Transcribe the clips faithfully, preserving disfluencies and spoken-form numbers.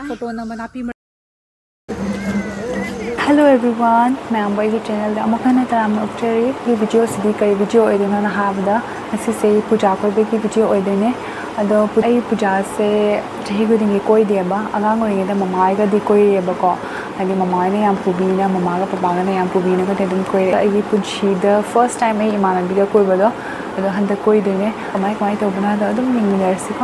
Photo ꯅꯝꯕ ꯅꯥꯄꯤ ꯃꯔꯛ- Hello everyone, ꯃꯌꯥꯝꯕꯨ ꯑꯩꯒꯤ ꯆꯦꯅꯦꯜꯗ ꯑꯃꯨꯛ ꯍꯟꯅ ꯇꯔꯥꯝꯅ ꯑꯣꯛꯆꯔꯤ꯫ ꯑꯩꯒꯤ ꯚꯤꯗꯤꯑꯣꯁꯤꯗꯤ ꯀꯔꯤ ꯚꯤꯗꯤꯑꯣ ꯑꯣꯏꯗꯣꯏꯅꯣꯅ ꯍꯥꯏꯕꯗ, ꯉꯁꯤꯁꯦ ꯑꯩ ꯄꯨꯖꯥ ꯀꯣꯏꯕꯒꯤ ꯚꯤꯗꯤꯑꯣ ꯑꯣꯏꯗꯣꯏꯅꯦ꯫ ꯑꯗꯣ ꯄꯨ-, ꯑꯩ ꯄꯨꯖꯥꯁꯦ ꯆꯍꯤ ꯈꯨꯗꯤꯡꯒꯤ ꯀꯣꯏꯗꯦꯕ꯫ ꯑꯉꯥꯡ ꯑꯣꯏꯔꯤꯉꯩꯗ ꯃꯃꯥ ꯍꯣꯏꯒꯗꯤ ꯀꯣꯏꯔꯛꯑꯦꯕꯀꯣ꯫ ꯍꯥꯏꯗꯤ ꯃꯃꯥ ꯍꯣꯏꯅ ꯌꯥꯝ ꯄꯨꯕꯤꯅ, ꯃꯃꯥꯒ ꯄꯄꯥꯒꯅ ꯌꯥꯝ ꯄꯨꯕꯤꯅꯒꯗꯤ ꯑꯗꯨꯝ ꯀꯣꯏꯔꯛꯑꯦ꯫ ꯑꯩꯒꯤ ꯄꯨꯟꯁꯤꯗ ꯐꯥꯔꯁ ꯇꯥꯏꯝ ꯑꯩ ꯏꯃꯥꯟꯅꯕꯤꯒ ꯀꯣꯏꯕꯗꯣ, ꯑꯗꯣ ꯍꯟꯗꯛ ꯀꯣꯏꯗꯣꯏꯅꯦ꯫ ꯀꯃꯥꯏ ꯀꯃꯥꯏ ꯇꯧꯕꯅꯣ ꯍꯥꯏꯗꯣ ꯑꯗꯨꯝ ꯌꯦꯡꯃꯤꯟꯅꯔꯁꯤꯀꯣ꯫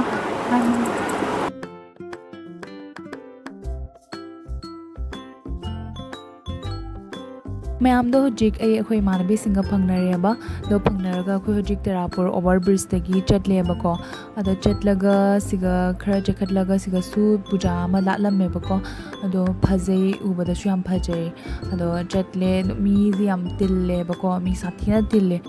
ꯃꯌꯥꯝꯗꯣ ꯍꯧꯖꯤꯛ ꯑꯩ ꯑꯩꯈꯣꯏ ꯏꯃꯥꯟꯅꯕꯤꯁꯤꯡꯒ ꯐꯪꯅꯔꯦꯕ꯫ ꯑꯗꯣ ꯐꯪꯅꯔꯒ ꯑꯩꯈꯣꯏ ꯍꯧꯖꯤꯛ ꯇꯦꯔꯥꯄꯨꯔ ꯑꯣꯚꯔ ꯕ꯭ꯔꯤꯖꯇꯒꯤ ꯆꯠꯂꯦꯕꯀꯣ꯫ ꯑꯗꯣ ꯆꯠꯂꯒ ꯁꯤꯒ ꯈꯔ ꯆꯠꯈꯠꯂꯒ ꯁꯤꯒꯁꯨ ꯄꯨꯖꯥ ꯑꯃ ꯂꯥꯠꯂꯝꯃꯦꯕꯀꯣ꯫ ꯑꯗꯣ ꯐꯖꯩ, ꯎꯕꯗꯁꯨ ꯌꯥꯝ ꯐꯖꯩ꯫ ꯑꯗꯣ ꯆꯠꯂꯦ, ꯑꯗꯣ ꯃꯤꯗꯤ ꯌꯥꯝ ꯇꯤꯜꯂꯦꯕꯀꯣ, ꯃꯤ ꯁꯥꯊꯤꯅ ꯇꯤꯜꯂꯦ꯫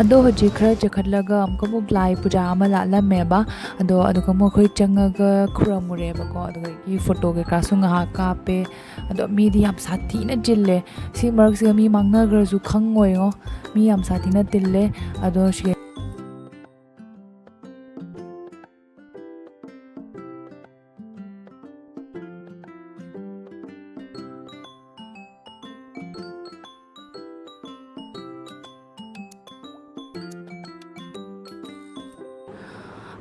ꯑꯗꯣ ꯍꯧꯖꯤꯛ ꯈꯔ ꯆꯠꯈꯠꯂꯒ ꯑꯃꯨꯛꯀ ꯑꯃꯨꯛ ꯂꯥꯏ ꯄꯨꯖꯥ ꯑꯃ ꯂꯥꯠꯂꯝꯃꯦꯕ꯫ ꯑꯗꯣ ꯑꯗꯨꯒ ꯑꯃꯨꯛ ꯑꯩꯈꯣꯏ ꯆꯪꯉꯒ ꯈꯨꯔꯝꯃꯨꯔꯦꯕꯀꯣ꯫ ꯑꯗꯨꯗꯒꯤ ꯐꯣꯇꯣ ꯀꯩꯀꯥꯁꯨ ꯉꯥꯏꯍꯥꯛ ꯀꯥꯞꯄꯦ꯫ ꯑꯗꯣ ꯃꯤꯗꯤ ꯌꯥꯝ ꯁꯥꯊꯤꯅ ꯆꯤꯜꯂꯦ꯫ ꯁꯤ ꯃꯔꯛꯁꯤꯗ ꯃꯤ ꯃꯥꯡꯅꯈ꯭ꯔꯁꯨ ꯈꯪꯉꯣꯏꯉꯣ꯫ ꯃꯤ ꯌꯥꯝ ꯁꯥꯊꯤꯅ ꯇꯤꯜꯂꯦ꯫ ꯑꯗꯣ ꯁꯤ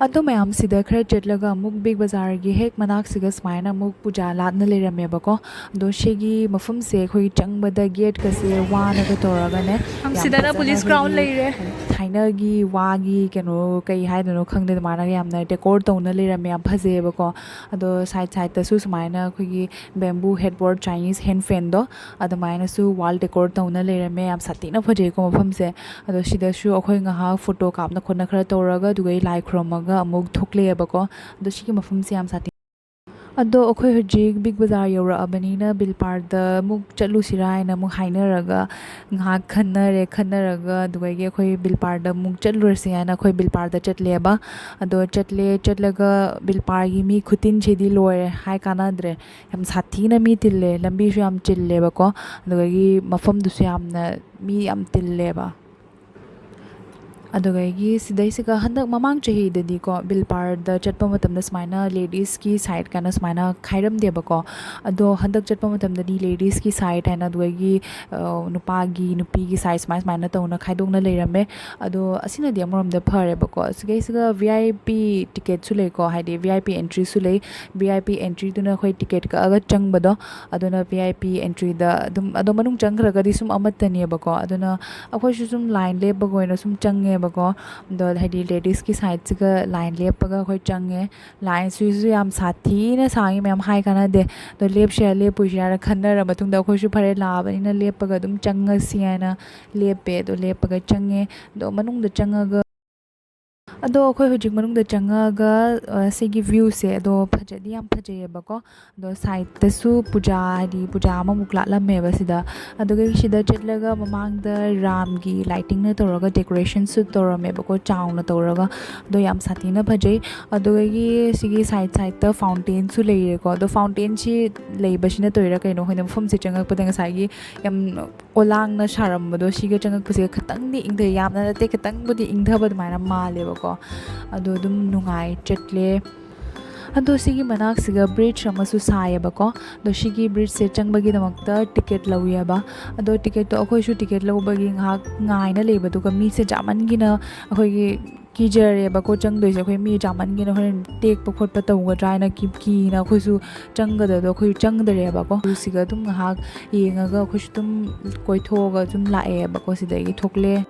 ꯑꯗꯣ ꯃꯌꯥꯝ, ꯁꯤꯗ ꯈꯔ ꯆꯠꯂꯒ ꯑꯃꯨꯛ ꯕꯤꯒ ꯕꯖꯥꯔꯒꯤ ꯍꯦꯛ ꯃꯅꯥꯛꯁꯤꯒ ꯁꯨꯃꯥꯏꯅ ꯑꯃꯨꯛ ꯄꯨꯖꯥ ꯂꯥꯠꯅ ꯂꯩꯔꯝꯃꯦꯕꯀꯣ꯫ ꯑꯗꯣ ꯁꯤꯒꯤ ꯃꯐꯝꯁꯦ ꯑꯩꯈꯣꯏ ꯆꯪꯕꯗ ꯒꯦꯠꯀꯁꯦ ꯋꯥꯅꯒ ꯇꯧꯔꯒꯅꯦ, ꯌꯥꯝ ꯁꯤꯗꯅ ꯐꯖꯅ ꯄꯨꯂꯤꯁ ꯒ꯭ꯔꯥꯎꯟ ꯑꯩꯈꯣꯏꯒꯤ ꯂꯩꯔꯦ꯫ ꯊꯥꯏꯅꯒꯤ ꯋꯥꯒꯤ ꯀꯩꯅꯣ, ꯀꯩ ꯍꯥꯏꯗꯣꯏꯅꯣ ꯈꯪꯗꯦ, ꯑꯗꯨꯃꯥꯏꯅ ꯌꯥꯝꯅ ꯗꯦꯀꯣꯔ ꯇꯧꯅ ꯂꯩꯔꯝꯃꯦ, ꯌꯥꯝ ꯐꯖꯩꯌꯦꯕꯀꯣ꯫ ꯑꯗꯣ ꯁꯥꯏꯠ ꯁꯥꯏꯠꯇꯁꯨ ꯁꯨꯃꯥꯏꯅ ꯑꯩꯈꯣꯏꯒꯤ ꯕꯦꯝꯕꯨ ꯍꯦꯠꯕꯣꯔꯗ, ꯆꯥꯏꯅꯤꯁ ꯍꯦꯟ ꯐꯦꯟꯗꯣ, ꯑꯗꯨꯃꯥꯏꯅꯁꯨ ꯋꯥꯜ ꯗꯦꯀꯣꯔ ꯇꯧꯅ ꯂꯩꯔꯝꯃꯦ꯫ ꯌꯥꯝ ꯁꯥꯊꯤꯅ ꯐꯖꯩꯀꯣ ꯃꯐꯝꯁꯦ꯫ ꯑꯗꯣ ꯁꯤꯗꯁꯨ ꯑꯩꯈꯣꯏ ꯉꯥꯏꯍꯥꯛ ꯐꯣꯇꯣ ꯀꯥꯞꯅ ꯈꯣꯠꯅ ꯈꯔ ꯇꯧꯔꯒ, ꯑꯗꯨꯒ ꯑꯩ ꯂꯥꯏ ꯈꯨꯔꯨꯝꯃꯒ ꯑꯃꯨꯛ ꯊꯣꯛꯂꯛꯑꯦꯕꯀꯣ꯫ ꯑꯗꯣ ꯁꯤꯒꯤ ꯃꯐꯝꯁꯦ ꯌꯥꯝ ꯁꯥꯊꯤ꯫ ꯑꯗꯣ ꯑꯩꯈꯣꯏ ꯍꯧꯖꯤꯛ ꯕꯤꯒ ꯕꯖꯥꯔ ꯌꯧꯔꯛꯑꯕꯅꯤꯅ ꯕꯤꯜ ꯄꯥꯔꯗ ꯑꯃꯨꯛ ꯆꯠꯂꯨꯁꯤꯔꯥ ꯍꯥꯏꯅ ꯑꯃꯨꯛ ꯍꯥꯏꯅꯔꯒ ꯉꯥꯏꯍꯥꯛ ꯈꯟꯅꯔꯦ꯫ ꯈꯟꯅꯔꯒ ꯑꯗꯨꯗꯒꯤ ꯑꯩꯈꯣꯏ ꯕꯤꯜ ꯄꯥꯔꯗ ꯑꯃꯨꯛ ꯆꯠꯂꯨꯔꯁꯤ ꯍꯥꯏꯅ ꯑꯩꯈꯣꯏ ꯕꯤꯜ ꯄꯥꯔꯗ ꯆꯠꯂꯦꯕ꯫ ꯑꯗꯣ ꯆꯠꯂꯦ, ꯆꯠꯂꯒ ꯕꯤꯜ ꯄꯥꯔꯒꯤ ꯃꯤ ꯈꯨꯇꯤꯟꯁꯤꯗꯤ ꯂꯣꯏꯔꯦ, ꯍꯥꯏ ꯀꯥꯟꯅꯗ꯭ꯔꯦ꯫ ꯌꯥꯝ ꯁꯥꯊꯤꯅ ꯃꯤ ꯇꯤꯜꯂꯦ, ꯂꯝꯕꯤꯁꯨ ꯌꯥꯝ ꯆꯤꯜꯂꯦꯕꯀꯣ, ꯑꯗꯨꯗꯒꯤ ꯃꯐꯝꯗꯨꯁꯨ ꯌꯥꯝꯅ ꯃꯤ ꯌꯥꯝ ꯇꯤꯜꯂꯦꯕ꯫ ꯑꯗꯨꯗꯒꯤ ꯁꯤꯗꯩꯁꯤꯒ ꯍꯟꯗꯛ ꯃꯃꯥꯡ ꯆꯍꯤꯗꯗꯤꯀꯣ, ꯕꯤꯜ ꯄꯥꯔꯗ ꯆꯠꯄ ꯃꯇꯝꯗ ꯁꯨꯃꯥꯏꯅ ꯂꯦꯗꯤꯁꯀꯤ ꯁꯥꯏꯠ ꯀꯥꯏꯅ ꯁꯨꯃꯥꯏꯅ ꯈꯥꯏꯔꯝꯗꯦꯕꯀꯣ꯫ ꯑꯗꯣ ꯍꯟꯗꯛ ꯆꯠꯄ ꯃꯇꯝꯗꯗꯤ ꯂꯦꯗꯤꯁꯀꯤ ꯁꯥꯏꯠ ꯍꯥꯏꯅ, ꯑꯗꯨꯗꯒꯤ, ꯑ, ꯅꯨꯄꯥꯒꯤ, ꯅꯨꯄꯤꯒꯤ ꯁꯥꯏꯠ ꯁꯨꯃꯥꯏ ꯁꯨꯃꯥꯏꯅ ꯇꯧꯅ ꯈꯥꯏꯗꯣꯛꯅ ꯂꯩꯔꯝꯃꯦ꯫ ꯑꯗꯣ ꯑꯁꯤꯅꯗꯤ ꯑꯃꯔꯣꯝꯗ ꯐꯔꯦꯕꯀꯣ꯫ ꯁꯤꯗꯩꯁꯤꯒ ꯚꯤ ꯑꯥꯏ ꯄꯤ ꯇꯤꯀꯦꯠꯁꯨ ꯂꯩꯀꯣ, ꯍꯥꯏꯗꯤ ꯚꯤ ꯑꯥꯏ ꯄꯤ ꯑꯦꯟꯇ꯭ꯔꯤꯁꯨ ꯂꯩ꯫ ꯚꯤ ꯑꯥꯏ ꯄꯤ ꯑꯦꯟꯇ꯭ꯔꯤꯗꯨꯅ ꯑꯩꯈꯣꯏ ꯇꯤꯀꯦꯠ ꯀꯛꯑꯒ ꯆꯪꯕꯗꯣ, ꯑꯗꯨꯅ ꯚꯤ ꯑꯥꯏ ꯄꯤ ꯑꯦꯟꯇ꯭ꯔꯤꯗ ꯑꯗꯨꯝ, ꯑꯗꯣ ꯃꯅꯨꯡ ꯆꯪꯈ꯭ꯔꯒꯗꯤ ꯁꯨꯝ ꯑꯃꯠꯇꯅꯦꯕꯀꯣ꯫ ꯑꯗꯨꯅ ꯑꯩꯈꯣꯏꯁꯨ ꯁꯨꯝ ꯂꯥꯏꯟ ꯂꯦꯞꯄꯒ ꯑꯣꯏꯅ ꯁꯨꯝ ꯆꯪꯉꯦꯕꯀꯣ꯫ ꯑꯗꯣ ꯍꯥꯏꯗꯤ ꯂꯦꯗꯤꯁꯀꯤ ꯁꯥꯏꯠꯁꯤꯒ ꯂꯥꯏꯟ ꯂꯦꯞꯄꯒ ꯑꯩꯈꯣꯏ ꯆꯪꯉꯦ꯫ ꯂꯥꯏꯟꯁꯤꯁꯨ ꯌꯥꯝ ꯁꯥꯊꯤꯅ ꯁꯥꯡꯉꯤ ꯃꯌꯥꯝ, ꯍꯥꯏ ꯀꯥꯟꯅꯗꯦ꯫ ꯑꯗꯣ ꯂꯦꯞꯁꯤꯔꯥ ꯂꯦꯞꯄꯣꯏꯁꯤꯔꯥꯅ ꯈꯟꯅꯔ ꯃꯇꯨꯡꯗ ꯑꯩꯈꯣꯏꯁꯨ ꯐꯔꯦ ꯂꯥꯛꯑꯕꯅꯤꯅ ꯂꯦꯞꯄꯒ ꯑꯗꯨꯝ ꯆꯪꯉꯁꯤ ꯍꯥꯏꯅ ꯂꯦꯞꯄꯦ꯫ ꯑꯗꯣ ꯂꯦꯞꯄꯒ ꯆꯪꯉꯦ꯫ ꯑꯗꯣ ꯃꯅꯨꯡꯗ ꯆꯪꯉꯒ, ꯑꯗꯣ ꯑꯩꯈꯣꯏ ꯍꯧꯖꯤꯛ ꯃꯅꯨꯡꯗ ꯆꯪꯉꯒ, ꯑ, ꯁꯤꯒꯤ ꯚ꯭ꯌꯨꯁꯦ ꯑꯗꯣ ꯐꯖꯗꯤ ꯌꯥꯝ ꯐꯖꯩꯌꯦꯕꯀꯣ꯫ ꯑꯗꯣ ꯁꯥꯏꯠꯇꯁꯨ ꯄꯨꯖꯥ, ꯍꯥꯏꯗꯤ ꯄꯨꯖꯥ ꯑꯃꯃꯨꯛ ꯂꯥꯠꯂꯝꯃꯦꯕ ꯁꯤꯗ꯫ ꯑꯗꯨꯒ ꯁꯤꯗ ꯆꯠꯂꯒ ꯃꯃꯥꯡꯗ ꯔꯥꯝꯒꯤ ꯂꯥꯏꯇꯤꯡꯅ ꯇꯧꯔꯒ ꯗꯦꯀꯣꯔꯦꯁꯟꯁꯨ ꯇꯧꯔꯝꯃꯦꯕꯀꯣ, ꯆꯥꯎꯅ ꯇꯧꯔꯒ꯫ ꯑꯗꯣ ꯌꯥꯝ ꯁꯥꯊꯤꯅ ꯐꯖꯩ꯫ ꯑꯗꯨꯗꯒꯤ ꯁꯤꯒꯤ ꯁꯥꯏꯠ ꯁꯥꯏꯠꯇ ꯐꯥꯎꯟꯇꯦꯟꯁꯨ ꯂꯩꯔꯦꯀꯣ꯫ ꯑꯗꯣ ꯐꯥꯎꯟꯇꯦꯟꯁꯤ ꯂꯩꯕꯁꯤꯅ ꯇꯧꯔꯤꯔꯥ ꯀꯩꯅꯣ ꯈꯪꯗꯦ, ꯃꯐꯝꯁꯦ ꯆꯪꯉꯛꯄꯗ ꯉꯁꯥꯏꯒꯤ ꯌꯥꯝ ꯑꯣꯂꯥꯡꯅ ꯁꯥꯔꯝꯕꯗꯣ ꯁꯤꯒ ꯆꯪꯉꯛꯄꯁꯤꯒ ꯈꯤꯇꯪꯗꯤ ꯏꯪꯊꯩ, ꯌꯥꯝꯅ ꯅꯠꯇꯦ, ꯈꯤꯇꯪꯕꯨꯗꯤ ꯏꯪꯊꯕ ꯑꯗꯨꯃꯥꯏꯅ ꯃꯥꯜꯂꯦꯕꯀꯣ꯫ ꯑꯗꯣ ꯑꯗꯨꯝ ꯅꯨꯡꯉꯥꯏ, ꯆꯠꯂꯦ꯫ ꯑꯗꯣ ꯁꯤꯒꯤ ꯃꯅꯥꯛꯁꯤꯒ ꯕ꯭ꯔꯤꯖ ꯑꯃꯁꯨ ꯁꯥꯏꯌꯦꯕꯀꯣ꯫ ꯑꯗꯣ ꯁꯤꯒꯤ ꯕ꯭ꯔꯤꯖꯁꯦ ꯆꯪꯕꯒꯤꯗꯃꯛꯇ ꯇꯤꯀꯦꯠ ꯂꯧꯋꯦꯕ꯫ ꯑꯗꯣ ꯇꯤꯀꯦꯠꯇꯣ ꯑꯩꯈꯣꯏꯁꯨ ꯇꯤꯀꯦꯠ ꯂꯧꯕꯒꯤ ꯉꯥꯏꯍꯥꯛ ꯉꯥꯏꯅ ꯂꯩꯕ, ꯑꯗꯨꯒ ꯃꯤꯁꯦ ꯌꯥꯝꯃꯟꯒꯤꯅ ꯑꯩꯈꯣꯏꯒꯤ ꯀꯤꯖꯔꯦꯕꯀꯣ ꯆꯪꯗꯣꯏꯁꯦ꯫ ꯑꯩꯈꯣꯏ ꯃꯤ ꯆꯥꯃꯟꯒꯤꯅ ꯍꯣꯔꯦꯟ ꯇꯦꯛꯄ ꯈꯣꯠꯄ ꯇꯧꯒꯗ꯭ꯔꯥ ꯍꯥꯏꯅ ꯀꯤ-, ꯀꯤꯅ ꯑꯩꯈꯣꯏꯁꯨ ꯆꯪꯒꯗꯕꯗꯣ ꯑꯩꯈꯣꯏꯁꯨ ꯆꯪꯗꯔꯦꯕꯀꯣ꯫ ꯑꯗꯨ ꯁꯤꯒ ꯑꯗꯨꯝ ꯉꯥꯏꯍꯥꯛ ꯌꯦꯡꯉꯒ ꯑꯩꯈꯣꯏꯁꯨ ꯑꯗꯨꯝ ꯀꯣꯏꯊꯣꯛꯑꯒ ꯑꯗꯨꯝ ꯂꯥꯛꯑꯦꯕꯀꯣ, ꯁꯤꯗꯒꯤ ꯊꯣꯛꯂꯛꯑꯦ꯫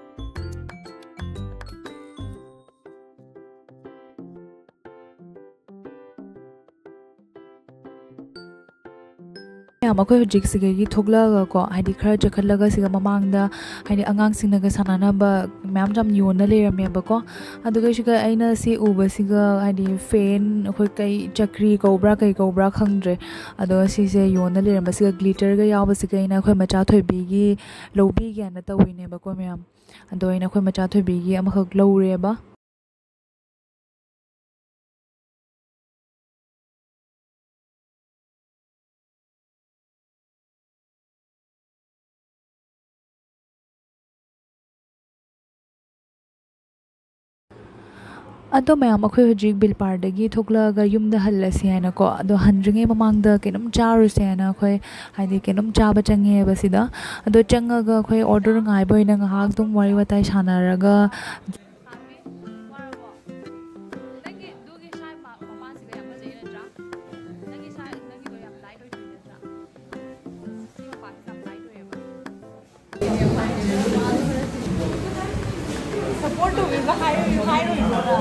ꯃꯌꯥꯝ, ꯑꯩꯈꯣꯏ ꯍꯧꯖꯤꯛ ꯁꯤꯗꯒꯤ ꯊꯣꯛꯂꯛꯑꯒꯀꯣ, ꯍꯥꯏꯗꯤ ꯈꯔ ꯆꯠꯈꯠꯂꯒ ꯁꯤꯒ ꯃꯃꯥꯡꯗ ꯍꯥꯏꯗꯤ ꯑꯉꯥꯡꯁꯤꯡꯅꯒ ꯁꯥꯟꯅꯅꯕ ꯃꯌꯥꯝ ꯌꯥꯝ ꯌꯣꯟꯅ ꯂꯩꯔꯝꯃꯦꯕꯀꯣ꯫ ꯑꯗꯨꯒ ꯁꯤꯒ ꯑꯩꯅ ꯁꯤ ꯎꯕꯁꯤꯒ ꯍꯥꯏꯗꯤ ꯐꯦꯟ, ꯑꯩꯈꯣꯏ ꯀꯩ ꯆꯀ꯭ꯔꯤ ꯀꯧꯕ꯭ꯔꯥ ꯀꯩ ꯀꯧꯕ꯭ꯔꯥ ꯈꯪꯗ꯭ꯔꯦ꯫ ꯑꯗꯣ ꯁꯤꯁꯦ ꯌꯣꯟꯅ ꯂꯩꯔꯝꯕꯁꯤꯒ ꯒ꯭ꯂꯤꯇꯔꯒ ꯌꯥꯎꯕꯁꯤꯒ ꯑꯩꯅ ꯑꯩꯈꯣꯏ ꯃꯆꯥ ꯊꯣꯏꯕꯤꯒꯤ ꯂꯧꯕꯤꯒꯦꯅ ꯇꯧꯋꯤꯅꯦꯕꯀꯣ ꯃꯌꯥꯝ꯫ ꯑꯗꯣ ꯑꯩꯅ ꯑꯩꯈꯣꯏ ꯃꯆꯥ ꯊꯣꯏꯕꯤꯒꯤ ꯑꯃꯈꯛ ꯂꯧꯔꯦꯕ꯫ ꯑꯗꯣ ꯃꯌꯥꯝ, ꯑꯩꯈꯣꯏ ꯍꯧꯖꯤꯛ ꯕꯤꯜꯄꯥꯔꯗꯒꯤ ꯊꯣꯛꯂꯛꯑꯒ ꯌꯨꯝꯗ ꯍꯜꯂꯁꯤ ꯍꯥꯏꯅꯀꯣ, ꯑꯗꯣ ꯍꯟꯗ꯭ꯔꯤꯉꯩ ꯃꯃꯥꯡꯗ ꯀꯩꯅꯣꯝ ꯆꯥꯔꯨꯁꯦ ꯍꯥꯏꯅ ꯑꯩꯈꯣꯏ ꯍꯥꯏꯗꯤ ꯀꯩꯅꯣꯝ ꯆꯥꯕ ꯆꯪꯉꯦꯕ ꯁꯤꯗ꯫ ꯑꯗꯣ ꯆꯪꯉꯒ ꯑꯩꯈꯣꯏ ꯑꯣꯔꯗꯔ ꯉꯥꯏꯕ ꯑꯣꯏꯅ ꯉꯥꯏꯍꯥꯛ ꯑꯗꯨꯝ ꯋꯥꯔꯤ ꯋꯥꯇꯥꯏ ꯁꯥꯟꯅꯔꯒ ꯁꯞꯄꯣꯔꯠ ꯇꯧꯕꯤꯕ ꯍꯥꯏꯔꯣꯏ-, ꯍꯥꯏꯔꯣꯏꯗ꯭ꯔꯣ?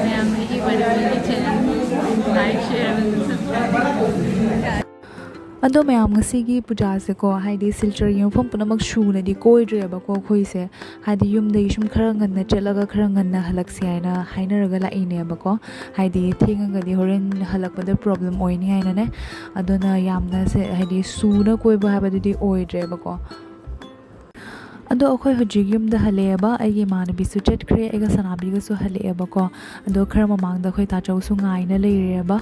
ꯃꯌꯥꯝ ꯑꯩꯒꯤ ꯃꯅꯤꯄꯨꯔꯤ ꯆꯦꯅꯦꯜ ꯂꯥꯏꯛ, ꯁꯤꯌꯔ ꯑꯃꯁꯨ ꯁꯕꯁꯀ꯭ꯔꯥꯏꯕ꯫ ꯑꯗꯣ ꯃꯌꯥꯝ, ꯉꯁꯤꯒꯤ ꯄꯨꯖꯥꯁꯦꯀꯣ, ꯍꯥꯏꯗꯤ ꯁꯤꯜꯆꯔꯒꯤ ꯃꯐꯝ ꯄꯨꯝꯅꯃꯛ ꯁꯨꯅꯗꯤ ꯀꯣꯏꯗ꯭ꯔꯦꯕꯀꯣ ꯑꯩꯈꯣꯏꯁꯦ꯫ ꯍꯥꯏꯗꯤ ꯌꯨꯝꯗꯒꯤ ꯁꯨꯝ ꯈꯔ ꯉꯟꯅ ꯆꯠꯂꯒ ꯈꯔ ꯉꯟꯅ ꯍꯜꯂꯛꯁꯦ ꯍꯥꯏꯅ ꯍꯥꯏꯅꯔꯒ ꯂꯥꯛꯏꯅꯦꯕꯀꯣ꯫ ꯍꯥꯏꯗꯤ ꯊꯦꯡꯉꯒꯗꯤ ꯍꯣꯔꯦꯟ ꯍꯜꯂꯛꯄꯗ ꯄ꯭ꯔꯣꯕ꯭ꯂꯦꯝ ꯑꯣꯏꯅꯤ ꯍꯥꯏꯅꯅꯦ꯫ ꯑꯗꯨꯅ ꯌꯥꯝꯅ ꯁꯦ-, ꯍꯥꯏꯗꯤ ꯁꯨꯅ ꯀꯣꯏꯕ ꯍꯥꯏꯕꯗꯨꯗꯤ ꯑꯣꯏꯗ꯭ꯔꯦꯕꯀꯣ꯫ ꯑꯗꯣ ꯑꯩꯈꯣꯏ ꯍꯧꯖꯤꯛ ꯌꯨꯝꯗ ꯍꯜꯂꯛꯑꯦꯕ꯫ ꯑꯩꯒꯤ ꯏꯃꯥꯟꯅꯕꯤꯁꯨ ꯆꯠꯈ꯭ꯔꯦ, ꯑꯩꯒ ꯁꯅꯥꯕꯤꯒꯁꯨ ꯍꯜꯂꯛꯑꯦꯕꯀꯣ꯫ ꯑꯗꯣ ꯈꯔ ꯃꯃꯥꯡꯗ ꯑꯩꯈꯣꯏ ꯇꯥꯆꯧꯁꯨ ꯉꯥꯏꯅ ꯂꯩꯔꯦꯕ꯫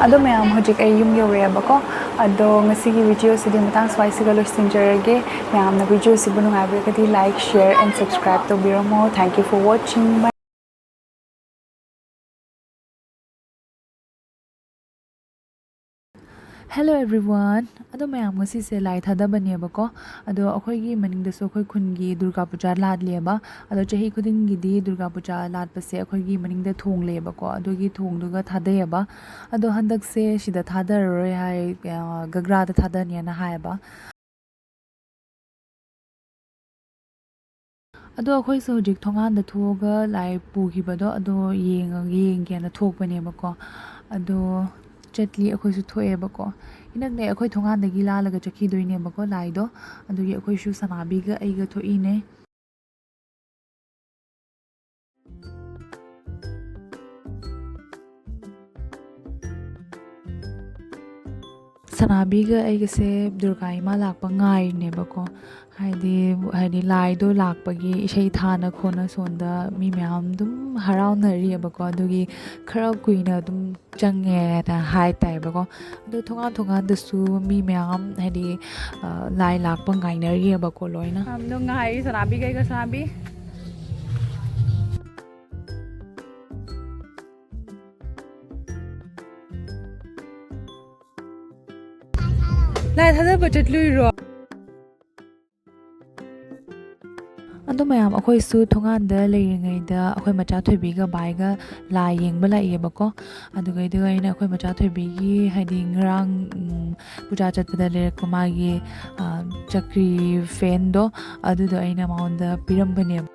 ꯑꯗꯣ ꯃꯌꯥꯝ, ꯍꯧꯖꯤꯛ ꯑꯩ ꯌꯨꯝ ꯌꯧꯔꯛꯑꯦꯕꯀꯣ꯫ ꯑꯗꯣ ꯉꯁꯤꯒꯤ ꯚꯤꯗꯤꯑꯣꯁꯤꯗꯤ ꯃꯇꯥꯡ ꯁ꯭ꯋꯥꯏꯁꯤꯒ ꯂꯣꯏꯁꯤꯟꯖꯔꯒꯦ꯫ ꯃꯌꯥꯝꯅ ꯚꯤꯗꯤꯑꯣꯁꯤꯕꯨ ꯅꯨꯡꯉꯥꯏꯕꯤꯔꯒꯗꯤ like, share and subscribe ꯇꯧꯕꯤꯔꯝꯃꯣ꯫ Thank you for watching my Hello everyone. ꯑꯗꯣ ꯃꯌꯥꯝ, ꯉꯁꯤꯁꯦ ꯂꯥꯏ ꯊꯥꯗꯕꯅꯦꯕꯀꯣ꯫ ꯑꯗꯣ ꯑꯩꯈꯣꯏꯒꯤ ꯃꯅꯤꯡꯗꯁꯨ ꯑꯩꯈꯣꯏ ꯈꯨꯟꯒꯤ ꯗꯨꯔꯒꯥ ꯄꯨꯖꯥ ꯂꯥꯠꯂꯦꯕ꯫ ꯑꯗꯣ ꯆꯍꯤ ꯈꯨꯗꯤꯡꯒꯤꯗꯤ ꯗꯨꯔꯒꯥ ꯄꯨꯖꯥ ꯂꯥꯠꯄꯁꯦ ꯑꯩꯈꯣꯏꯒꯤ ꯃꯅꯤꯡꯗ ꯊꯣꯡ ꯂꯩꯌꯦꯕꯀꯣ꯫ ꯑꯗꯨꯒꯤ ꯊꯣꯡꯗꯨꯒ ꯊꯥꯗꯩꯌꯦꯕ꯫ ꯑꯗꯣ ꯍꯟꯗꯛꯁꯦ ꯁꯤꯗ ꯊꯥꯗꯔꯔꯣꯏ ꯍꯥꯏ, ꯑ, ꯒꯒ꯭ꯔꯥꯗ ꯊꯥꯗꯅꯦꯅ ꯍꯥꯏꯌꯦꯕ꯫ ꯑꯗꯣ ꯑꯩꯈꯣꯏꯁꯨ ꯍꯧꯖꯤꯛ ꯊꯣꯡꯒꯥꯟꯗ ꯊꯣꯛꯑꯒ ꯂꯥꯏ ꯄꯨꯈꯤꯕꯗꯣ, ꯑꯗꯣ ꯌꯦꯡꯉꯒ, ꯌꯦꯡꯒꯦꯅ ꯊꯣꯛꯄꯅꯦꯕꯀꯣ꯫ ꯑꯗꯣ ꯆꯠꯂꯤ, ꯑꯩꯈꯣꯏꯁꯨ ꯊꯣꯛꯑꯦꯕꯀꯣ꯫ ꯏꯅꯛꯅꯦ, ꯑꯩꯈꯣꯏ ꯊꯣꯡꯒꯥꯟꯗꯒꯤ ꯂꯥꯜꯂꯒ ꯆꯠꯈꯤꯗꯣꯏꯅꯦꯕꯀꯣ ꯂꯥꯏꯗꯣ꯫ ꯑꯗꯨꯒꯤ ꯑꯩꯈꯣꯏꯁꯨ ꯁꯅꯥꯕꯤꯒ ꯑꯩꯒ ꯊꯣꯛꯏꯅꯦ꯫ ꯁꯅꯥꯕꯤꯒ ꯑꯩꯒꯁꯦ ꯗꯨꯔꯒꯥ ꯏꯃꯥ ꯂꯥꯛꯄ ꯉꯥꯏꯔꯤꯅꯦꯕꯀꯣ꯫ ꯍꯥꯏꯗꯤ, ꯍꯥꯏꯗꯤ ꯂꯥꯏꯗꯣ ꯂꯥꯛꯄꯒꯤ ꯏꯁꯩ ꯊꯥꯅ ꯈꯣꯠꯅ ꯁꯣꯝꯗ ꯃꯤ ꯃꯌꯥꯝ ꯑꯗꯨꯝ ꯍꯔꯥꯎꯅꯔꯤꯑꯕꯀꯣ꯫ ꯑꯗꯨꯒꯤ ꯈꯔ ꯀꯨꯏꯅ ꯑꯗꯨꯝ ꯆꯪꯉꯦꯅ ꯍꯥꯏ ꯇꯥꯏꯕꯀꯣ꯫ ꯑꯗꯣ ꯊꯣꯡꯒꯥꯟ ꯊꯣꯡꯒꯥꯟꯗꯁꯨ ꯃꯤ ꯃꯌꯥꯝ, ꯍꯥꯏꯗꯤ, ꯑ, ꯂꯥꯏ ꯂꯥꯛꯄ ꯉꯥꯏꯅꯔꯤꯑꯕꯀꯣ ꯂꯣꯏꯅ꯫ ꯌꯥꯝ ꯅꯨꯡꯉꯥꯏꯔꯤ ꯁꯅꯥꯕꯤ ꯀꯩꯒ ꯁꯅꯥꯕꯤ꯫ ꯂꯥꯏ ꯊꯥꯗꯕ ꯆꯠꯂꯨꯏꯔꯣ? ꯑꯗꯣ ꯃꯌꯥꯝ, ꯑꯩꯈꯣꯏꯁꯨ ꯊꯣꯡꯒꯥꯟꯗ ꯂꯩꯔꯤꯉꯩꯗ ꯑꯩꯈꯣꯏ ꯃꯆꯥ ꯊꯣꯏꯕꯤꯒ ꯕꯥꯏꯒ ꯂꯥꯏ ꯌꯦꯡꯕ ꯂꯥꯛꯏꯌꯦꯕꯀꯣ꯫ ꯑꯗꯨꯒꯩꯗꯨꯒ ꯑꯩꯅ ꯑꯩꯈꯣꯏ ꯃꯆꯥ ꯊꯣꯏꯕꯤꯒꯤ, ꯍꯥꯏꯗꯤ, ꯉꯔꯥꯡ, ꯎꯝ, ꯄꯨꯖꯥ ꯆꯠꯄꯗ ꯂꯩꯔꯛꯄ ꯃꯥꯒꯤ, ꯑ, ꯆꯀ꯭ꯔꯤ ꯐꯦꯟꯗꯣ, ꯑꯗꯨꯗꯣ ꯑꯩꯅ ꯃꯉꯣꯟꯗ ꯄꯤꯔꯝꯕꯅꯦꯕ꯫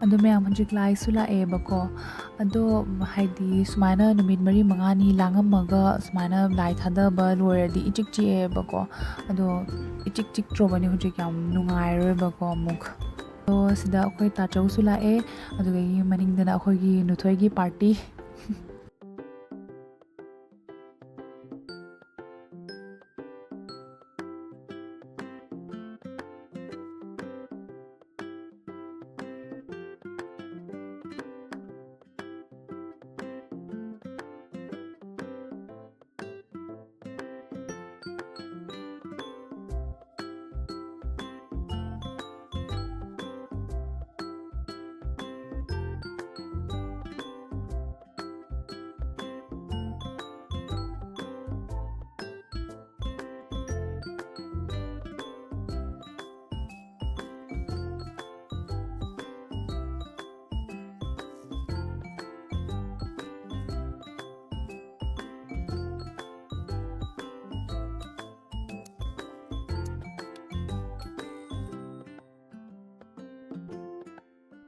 ꯑꯗꯣ ꯃꯌꯥꯝ, ꯍꯧꯖꯤꯛ ꯂꯥꯏꯁꯨ ꯂꯥꯛꯑꯦꯕꯀꯣ꯫ ꯑꯗꯣ ꯍꯥꯏꯗꯤ ꯁꯨꯃꯥꯏꯅ ꯅꯨꯃꯤꯠ ꯃꯔꯤ ꯃꯉꯥꯅꯤ ꯂꯥꯡꯉꯝꯃꯒ ꯁꯨꯃꯥꯏꯅ ꯂꯥꯏ ꯊꯥꯗꯕ ꯂꯣꯏꯔꯗꯤ ꯏꯆꯤꯛ ꯆꯤꯛꯑꯦꯕꯀꯣ꯫ ꯑꯗꯣ ꯏꯆꯤꯛ ꯆꯤꯛꯇ꯭ꯔꯣꯕꯅꯤ ꯍꯧꯖꯤꯛ, ꯌꯥꯝ ꯅꯨꯡꯉꯥꯏꯔꯣꯏꯕꯀꯣ ꯑꯃꯨꯛ꯫ ꯑꯗꯣ ꯁꯤꯗ ꯑꯩꯈꯣꯏ ꯇꯥꯆꯧꯁꯨ ꯂꯥꯛꯑꯦ, ꯑꯗꯨꯗꯒꯤ ꯃꯅꯤꯡꯗꯅ ꯑꯩꯈꯣꯏꯒꯤ ꯅꯨꯊꯣꯏꯒꯤ ꯄꯥꯔꯇꯤ꯫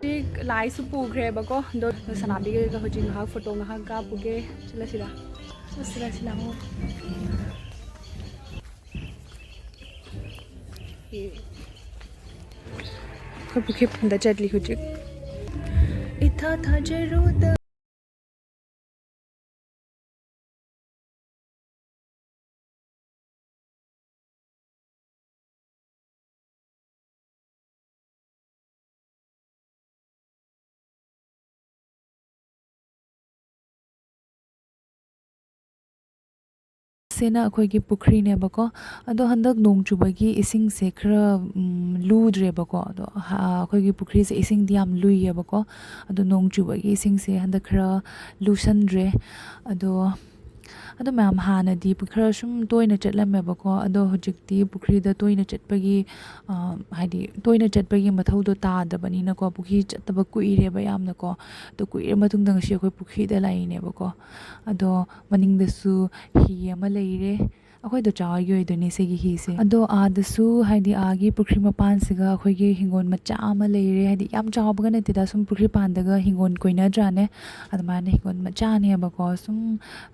ꯍꯧꯖꯤꯛ ꯂꯥꯏꯁꯨ ꯄꯨꯈ꯭ꯔꯦꯕꯀꯣ, ꯑꯗꯣ ꯁꯅꯥꯕꯤꯒ ꯍꯧꯖꯤꯛ ꯉꯥꯏꯍꯥꯛ ꯐꯣꯇꯣ ꯉꯥꯏꯍꯥꯛ ꯀꯥꯞꯄꯨꯒꯦ꯫ ꯆꯠꯂꯁꯤꯔꯥ? ꯆꯠꯁꯤꯔꯥ, ꯁꯤꯗ ꯑꯃꯨꯛ꯫ ꯑꯩꯈꯣꯏ ꯄꯨꯈ꯭ꯔꯤ ꯐꯟꯗ ꯆꯠꯂꯤ ꯍꯧꯖꯤꯛ꯫ ꯏꯊꯥ ꯊꯥꯖꯔꯨꯗ꯫ ꯁꯤꯅ ꯑꯩꯈꯣꯏꯒꯤ ꯄꯨꯈ꯭ꯔꯤꯅꯦꯕꯀꯣ꯫ ꯑꯗꯣ ꯍꯟꯗꯛ ꯅꯣꯡ ꯆꯨꯕꯒꯤ ꯏꯁꯤꯡꯁꯦ ꯈꯔ, ꯎꯝ, ꯂꯨꯗ꯭ꯔꯦꯕꯀꯣ꯫ ꯑꯗꯣ ꯍ-, ꯑꯩꯈꯣꯏꯒꯤ ꯄꯨꯈ꯭ꯔꯤꯁꯦ ꯏꯁꯤꯡꯗꯤ ꯌꯥꯝ ꯂꯨꯏꯌꯦꯕꯀꯣ꯫ ꯑꯗꯣ ꯅꯣꯡ ꯆꯨꯕꯒꯤ ꯏꯁꯤꯡꯁꯦ ꯍꯟꯗꯛ ꯈꯔ ꯂꯨꯁꯟꯗ꯭ꯔꯦ꯫ ꯑꯗꯣ ꯑꯗꯣ ꯃꯌꯥꯝ, ꯍꯥꯟꯅꯗꯤ ꯈꯔ ꯁꯨꯝ ꯇꯣꯏꯅ ꯆꯠꯂꯝꯃꯦꯕꯀꯣ꯫ ꯑꯗꯣ ꯍꯧꯖꯤꯛꯇꯤ ꯄꯨꯈ꯭ꯔꯤꯗ ꯇꯣꯏꯅ ꯆꯠꯄꯒꯤ, ꯑ, ꯍꯥꯏꯗꯤ ꯇꯣꯏꯅ ꯆꯠꯄꯒꯤ ꯃꯊꯧꯗꯣ ꯇꯥꯗꯕꯅꯤꯅꯀꯣ, ꯄꯨꯈ꯭ꯔꯤ ꯆꯠꯇꯕ ꯀꯨꯏꯔꯦꯕ ꯌꯥꯝꯅꯀꯣ꯫ ꯑꯗꯣ ꯀꯨꯏꯔ ꯃꯇꯨꯡꯗ ꯉꯁꯤ ꯑꯩꯈꯣꯏ ꯄꯨꯈ꯭ꯔꯤꯗ ꯂꯥꯛꯏꯅꯦꯕꯀꯣ꯫ ꯑꯗꯣ ꯃꯅꯤꯡꯗꯁꯨ ꯍꯤ ꯑꯃ ꯂꯩꯔꯦ꯫ ꯑꯩꯈꯣꯏ ꯗꯣꯆꯥ ꯍꯣꯏꯒꯤ ꯑꯣꯏꯗꯣꯏꯅꯦ ꯁꯤꯒꯤ ꯍꯤꯁꯦ꯫ ꯑꯗꯣ ꯑꯥꯗꯁꯨ, ꯍꯥꯏꯗꯤ ꯑꯥꯒꯤ ꯄꯨꯈ꯭ꯔꯤ ꯃꯄꯥꯟꯁꯤꯒ ꯑꯩꯈꯣꯏꯒꯤ ꯍꯤꯡꯒꯣꯜ ꯃꯆꯥ ꯑꯃ ꯂꯩꯔꯦ꯫ ꯍꯥꯏꯗꯤ ꯌꯥꯝ ꯆꯥꯎꯕꯒ ꯅꯠꯇꯦꯗ, ꯁꯨꯝ ꯄꯨꯈ꯭ꯔꯤ ꯄꯥꯟꯗꯒ ꯍꯤꯡꯒꯣꯜ ꯀꯣꯏꯅꯗ꯭ꯔꯥꯅꯦ? ꯑꯗꯨꯃꯥꯏꯅ ꯍꯤꯡꯒꯣꯜ ꯃꯆꯥꯅꯦꯕꯀꯣ꯫ ꯁꯨꯝ,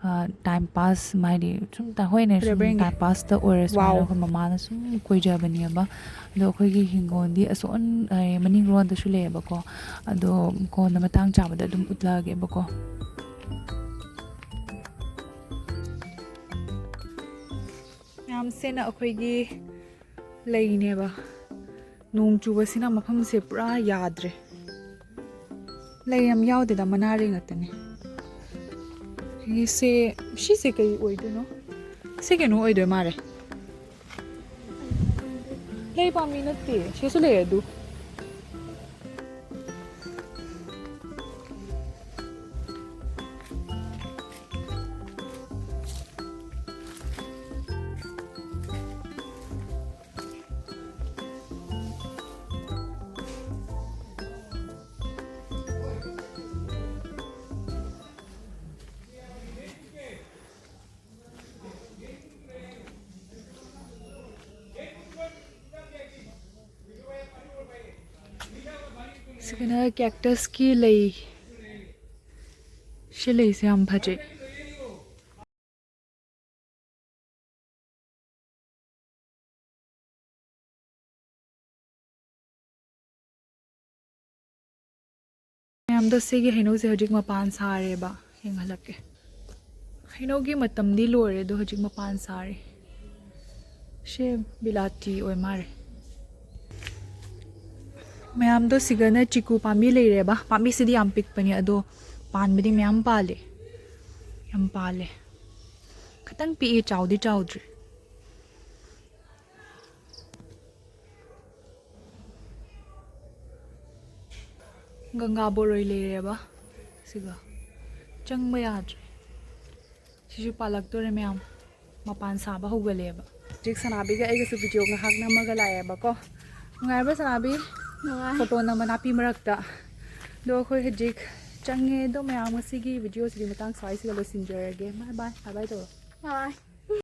ꯑ, time pass, ꯍꯥꯏꯗꯤ ꯁꯨꯝ ꯇ-, ꯍꯣꯏꯅꯦ, ꯁꯨꯝ ꯕ꯭ꯔꯦꯡꯒꯦ꯫ Time pass ꯇ ꯑꯣꯏꯔꯁꯨ ꯋꯥꯎ꯫ ꯍꯥꯏꯅ ꯑꯩꯈꯣꯏ ꯃꯃꯥꯅ ꯁꯨꯝ ꯀꯣꯏꯖꯕꯅꯦꯕ꯫ ꯑꯗꯣ ꯑꯩꯈꯣꯏꯒꯤ ꯍꯤꯡꯒꯣꯜꯗꯤ ꯑꯁꯣꯟ, ꯑ, ꯃꯅꯤꯡꯔꯣꯝꯗꯁꯨ ꯂꯩꯌꯦꯕꯀꯣ꯫ ꯑꯗꯣ ꯀꯣꯟꯅ ꯃꯇꯥꯡ ꯆꯥꯕꯗ ꯑꯗꯨꯝ ꯎꯠꯂꯛꯑꯒꯦꯕꯀꯣ꯫ ꯃꯌꯥꯝꯁꯤꯅ ꯑꯩꯈꯣꯏꯒꯤ ꯂꯩꯅꯦꯕ꯫ ꯅꯣꯡ ꯆꯨꯕꯁꯤꯅ ꯃꯐꯝꯁꯦ ꯄꯨꯔꯥ ꯌꯥꯗ꯭ꯔꯦ꯫ ꯂꯩ ꯌꯥꯝ ꯌꯥꯎꯗꯦꯗ, ꯃꯅꯥꯔꯦ ꯉꯥꯛꯇꯅꯦ꯫ ꯁꯤꯁꯦ, ꯁꯤꯁꯦ ꯀꯩ ꯑꯣꯏꯗꯣꯏꯅꯣ? ꯁꯤ ꯀꯩꯅꯣ ꯑꯣꯏꯗꯣꯏ ꯃꯥꯜꯂꯦ꯫ ꯂꯩ ꯄꯥꯝꯕꯤ ꯅꯠꯇꯦ, ꯁꯤꯁꯨ ꯂꯩ ꯑꯗꯨ꯫ ꯁꯤꯒꯅ ꯀꯦꯛꯇꯁꯀꯤ ꯂꯩ꯫ ꯁꯤ ꯂꯩꯁꯦ ꯌꯥꯝ ꯐꯖꯩ꯫ ꯃꯌꯥꯝꯗꯣ, ꯁꯤꯒꯤ ꯍꯩꯅꯧꯁꯦ ꯍꯧꯖꯤꯛ ꯃꯄꯥꯟ ꯁꯥꯔꯦꯕ꯫ ꯌꯦꯡꯍꯜꯂꯛꯀꯦ꯫ ꯍꯩꯅꯧꯒꯤ ꯃꯇꯝꯗꯤ ꯂꯣꯏꯔꯦ, ꯑꯗꯣ ꯍꯧꯖꯤꯛ ꯃꯄꯥꯟ ꯁꯥꯔꯤ꯫ ꯁꯤ ꯕꯤꯂꯥꯇꯤ ꯑꯣꯏ ꯃꯥꯜꯂꯦ꯫ ꯃꯌꯥꯝꯗꯣ, ꯁꯤꯒꯅ ꯆꯤꯀꯨ ꯄꯥꯝꯕꯤ ꯂꯩꯔꯦꯕ꯫ ꯄꯥꯝꯕꯤꯁꯤꯗꯤ ꯌꯥꯝ ꯄꯤꯛꯄꯅꯦ, ꯑꯗꯣ ꯄꯥꯟꯕꯗꯤ ꯃꯌꯥꯝ ꯄꯥꯜꯂꯦ꯫ ꯌꯥꯝ ꯄꯥꯜꯂꯦ꯫ ꯈꯇꯪ ꯄꯤꯛꯏ, ꯆꯥꯎꯗꯤ ꯆꯥꯎꯗ꯭ꯔꯤ꯫ ꯒꯪꯒꯥ ꯕꯣꯔꯣꯏ ꯂꯩꯔꯦꯕ꯫ ꯁꯤꯒ ꯆꯪꯕ ꯌꯥꯗ꯭ꯔꯦ꯫ ꯁꯤꯁꯨ ꯄꯥꯜꯂꯛꯇꯣꯔꯦ ꯃꯌꯥꯝ꯫ ꯃꯄꯥꯟ ꯁꯥꯕ ꯍꯧꯒꯠꯂꯦꯕ꯫ ꯍꯧꯖꯤꯛ ꯁꯅꯥꯕꯤꯒ ꯑꯩꯒꯁꯨ ꯚꯤꯗꯤꯑꯣ ꯉꯥꯏꯍꯥꯛ ꯅꯝꯃꯒ ꯂꯥꯛꯑꯦꯕꯀꯣ꯫ ꯅꯨꯡꯉꯥꯏꯕ꯭ꯔꯥ, ꯁꯅꯥꯕꯤ? ꯅꯨꯡꯉꯥꯏ꯫ ꯐꯣꯇꯣ ꯅꯝꯕ ꯅꯥꯄꯤ ꯃꯔꯛꯇ꯫ ꯑꯗꯣ ꯑꯩꯈꯣꯏ ꯍꯧꯖꯤꯛ ꯆꯪꯉꯦ꯫ ꯑꯗꯣ ꯃꯌꯥꯝ, ꯉꯁꯤꯒꯤ ꯚꯤꯗꯤꯑꯣꯁꯤꯗꯤ ꯃꯇꯥꯡ ꯁ꯭ꯋꯥꯏꯁꯤꯒ ꯂꯣꯏꯁꯤꯟꯖꯔꯒꯦ꯫ ꯕꯥꯏ ꯕꯥꯏ꯫ ꯕꯥꯏ ꯕꯥꯏ ꯇꯧꯔꯣ꯫ ꯕꯥꯏ꯫